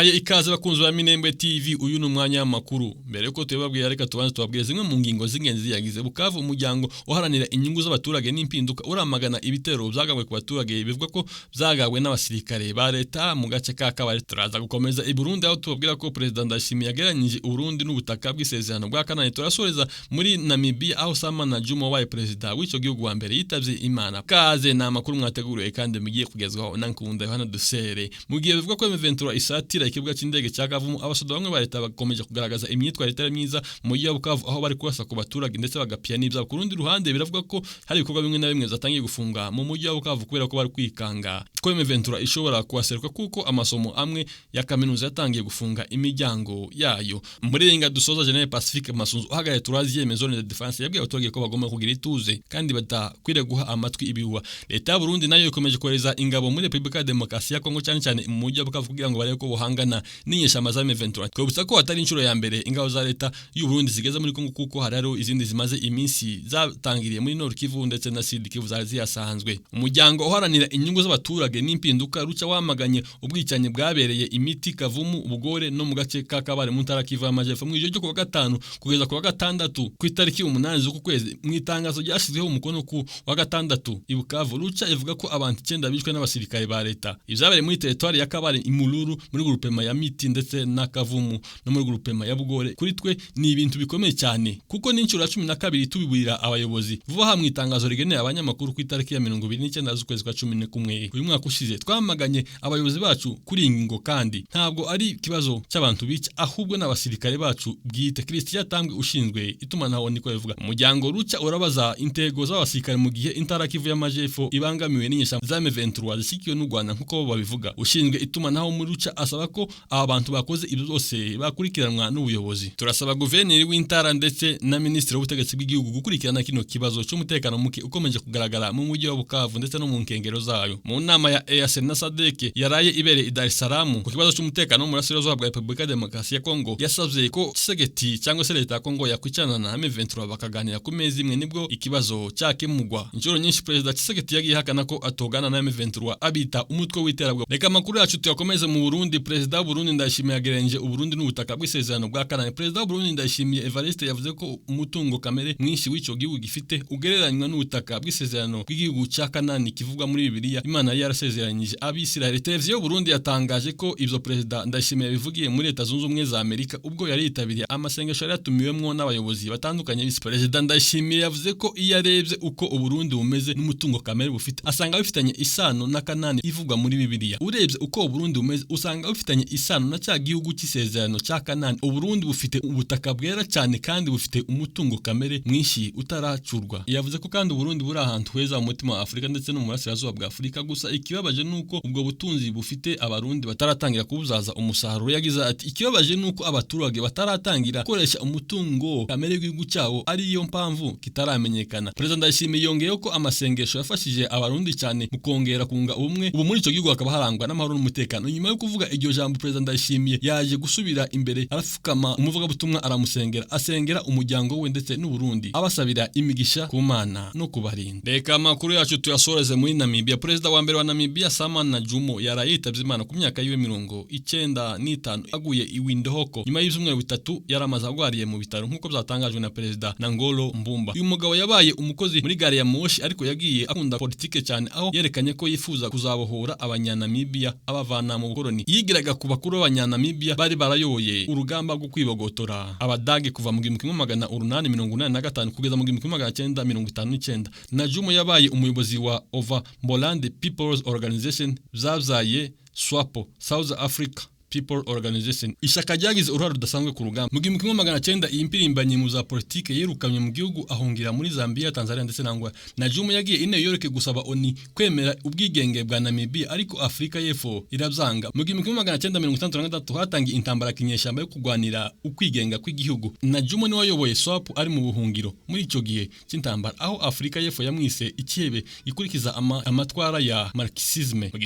Ndabahaye ikaze, bakunzi ba Minembwe TV. Uyu ni umwanya w'amakuru. Mbere yuko tubabwira, reka tubanze tubabwire zimwe mu ngingo z'ingenzi ziyagize. Bukavu, umuryango uharanira inyungu z'abaturage n'impinduka uramagana ibitero byagabwe ku baturage, bivuga ko byagabwe n'abasirikare ba leta mu gace ka Kabare. Turaza gukomeza i Burundi, aho tubabwira ko Perezida Ndayishimiye yagereranyije Uburundi n'ubutaka bw'isezerano bwa Kanani. Turasoreza muri Namibia, aho Sama Nujoma wabaye perezida w'icyo gihugu wa mbere yitavye Imana. Kaze, ni amakuru mwateguriwe kandi mugiye kugezwaho na Nkunda Yohana Dusere. Mu gihe bivuga ko M23 isatira ikibuga cy'indege cya Kavumu, abasoda bamwe ba leta bakomeje kugaragaza imyitwarire itari myiza mu mujyi wa Bukavu, aho bari kurasa ku baturage ndetse bagapia n'ibyabo. Ku rundi ruhande, biravuga ko hari ibikorwa bimwe na bimwe zatangiye gufunga mu mujyi wa Bukavu kubera ko bari kwikanga ko M23 ishobora kuhaseruka, kuko amasomo amwe ya kaminuza yatangiye gufunga imiryango yayo. Muri Renga dusoza, General Pacifique Masunzu uhagarariye Troisième Zone de Défense yabwiye abaturage ko bagomba kugira ituze kandi badakwiriye guha amatwi ibihuha. Leta y'u Burundi nayo ikomeje kohereza ingabo muri Repubulika ya Demokarasi ya Kongo, cyane cyane mu mujyi wa Bukavu, kugira ngo barebe ko buhangana n'inyeshyamba za M23. Twibutsa ko atari inshuro ya mbere ingabo za leta y'u Burundi zigeze muri Kongo, kuko hari hariho izindi zimaze iminsi zatangiriye muri Nord Kivu ndetse na Sud Kivu zari zihasanzwe. Umuryango uharanira inyungu z'abaturage n'impinduka ruca wamaganye ubwicanyi bwabereye Imiti, Kavumu, Bugore no mu gace ka Kabare mu ntara Kivu y'Amajyepfo mu ijoro ryo kuwa gatanu kugeza kuwa gatandatu ku itariki 8 z'uku kwezi. Mu itangazo ryashyizweho umukono ku wa gatandatu i Bukavu, Ruca ivuga ko abantu 9 bishwe n'abasirikare ba leta. Ibyabereye muri teritwari ya Kabare, Imururu, muri groupement ya Miti ndetse na Kavumu no muri groupement ya Bugore, kuri twe ni ibintu bikomeye cyane, kuko n'inshuro ya 12 tubiburira abayobozi. Vuba aha, mu itangazo rigeneye abanyamakuru ku itariki ya 29 z'ukwezi kwa 11 uyu mwaka ushize, twamaganye abayobozi bacu kuri iyi ngingo, kandi ntabwo ari ikibazo cy'abantu bica, ahubwo n'abasirikare bacu bwite. Christian Tambwe ushinzwe itumanaho niko bivuga. Umuryango Ruca urabaza intego z'abasirikare mu gihe intara Kivu y'Amajepfo ibangamiwe n'inyeshyamba za M23 zishyigikiwe n'u Rwanda nk'uko babivuga. Ushinzwe itumanaho muri Ruca asaba ko aba bantu bakoze ibyo byose bakurikiranwa n'ubuyobozi. Turasaba guverineri w'intara ndetse na minisitiri w'ubutegetsi bw'igihugu gukurikirana kino kibazo cy'umutekano muke ukomeje kugaragara mu mujyi wa Bukavu ndetse no mu nkengero zayo. Mu nama ya EAC na SADC yaraye ibereye i Dar es Salaam ku kibazo cy'umutekano mu burasirazuba bwa Repubulika ya Demokarasi ya Kongo, yasabye ko Tshisekedi cyangwa se leta ya Kongo yakwicarana na M23 bakaganira ku meza imwe, nibwo ikibazo cyakemurwa. Inshuro nyinshi Perezida Tshisekedi yagiye ahakana ko atogana na M23, abita umutwe w'iterabwoba. Reka amakuru yacu tuyakomeze mu Burundi. Perezida w'u Burundi Ndayishimiye yagereranije u Burundi n'ubutaka bw'isezerano bwa Kanani. Perezida w'u Burundi Ndayishimiye Evariste yavuze ko umutungo kamere mwinshi w'icyo gihugu gifite ugereranywa n'ubutaka bw'isezerano bw'igihugu cya Kanani kivugwa muri Bibiliya, Imana yari yarasezeranyije Abisirayeli. Televiziyo y'u Burundi yatangaje ko ibyo Perezida Ndayishimiye yabivugiye muri Leta Zunze Ubumwe za Amerika, ubwo yari yitabiriye amasengesho yari yatumiwemwo n'abayobozi batandukanye b'isi. Perezida Ndayishimiye yavuze ko iyo arebye uko u Burundi bumeze n'umutungo kamere bufite, asanga bifitanye isano na Kanani ivugwa muri Bibiliya. Urebye uko u Burundi bumeze, usanga bufitanye isano na cya gihugu cy'isezerano cya Kanani. U Burundi bufite ubutaka bwera cyane kandi bufite umutungo kamere mwinshi utaracurwa. Yavuze ko kandi u Burundi buri ahantu heza mu mutima wa Afurika ndetse no mu burasirazuba bwa Afurika, gusa ikibabaje nuko ubwo butunzi bufite Abarundi bataratangira kubuzaza umusaruro. Yagize ati: "Ikibabaje nuko abaturage bataratangira gukoresha umutungo kamere w'igihugu cyabo, ariyo mpamvu kitaramenyekana." Perezida Ndayishimiye yongeyeho ko amasengesho yafashije Abarundi cyane mu kongera kunga ubumwe, ubu muri icyo gihugu hakaba harangwa n'amahoro n'umutekano. Nyuma yo kuvuga iryo jambo, Perezida Ndayishimiye yaje gusubira imbere, arapfukama, umuvugabutumwa aramusengera, asengera umuryango we ndetse n'u Burundi, abasabira imigisha ku Mana no kubarinda. Reka amakuru yacu tuyasoreze muri Namibia. Perezida wa mbere wa Namibia Sama Nujoma yaraye yitavye Imana ku myaka yiwe 95, aguye i Windhoek nyuma y'ibyumweru 3 yaramaze agwariye mu bitaro, nk'uko byatangajwe na Perezida Nangolo Mbumba. Uyu mugabo yabaye umukozi muri gare ya moshi, ariko yagiye akunda politike cyane, aho yerekanye ko yifuza kuzabohora Abanyanamibia abavana mu bukoloni. Yigiraga ku bakuru b'Abanyanamibia bari barayoboye urugamba rwo kwibogotora Abadage kuva mu 1885 kugeza mu 1959. Nujoma yabaye umuyobozi wa Ovamboland People's Organization zavyaye SWAPO, South Africa People Organization, ishyaka ryagize uruhare rudasanzwe ku rugamba. Mu 1900 iyi mpirimbanyi mu za politike yirukanywe mu gihugu, ahungira muri Zambia, Tanzania ndetse na Angola. Nujoma yagiye i New York gusaba ONU kwemera ubwigenge bwa Namibia, ariko Afurika y'Epfo irabyanga. Mu 1963 hatangiye intambara kinyeshyamba yo kurwanira ukwigenga kw'igihugu. Nujoma niwe wayoboye SWAPO ari mu buhungiro muri icyo gihe cy'intambara, aho Afurika y'Epfo yamwise ikihebe gikurikiza amatwara ya Marxisme. Mu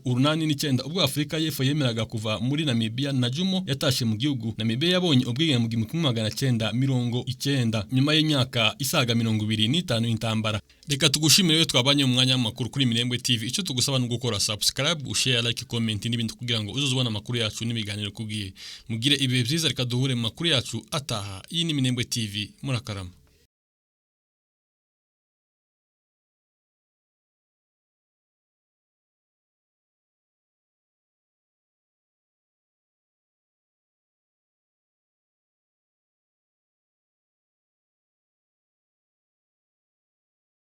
1989, ubwo Afurika y'Epfo y'Epfo yemeraga kuva muri Namibia, Najumo yatashe mu gihugu. Namibia yabonye ubwigenge mu 1990 nyuma y'imyaka isaga 25 intambara. Reka tugushimire iyo twabanye mu mwanya w'amakuru kuri Minembwe TV. Icyo tugusaba ni gukora subscribe, share, like, comment n'ibindi kugira ngo uzoze ubona amakuru yacu n'ibiganiro kugiye. Mugire ibihe byiza, reka duhure mu makuru yacu ataha. Iyi ni Minembwe TV, murakarama.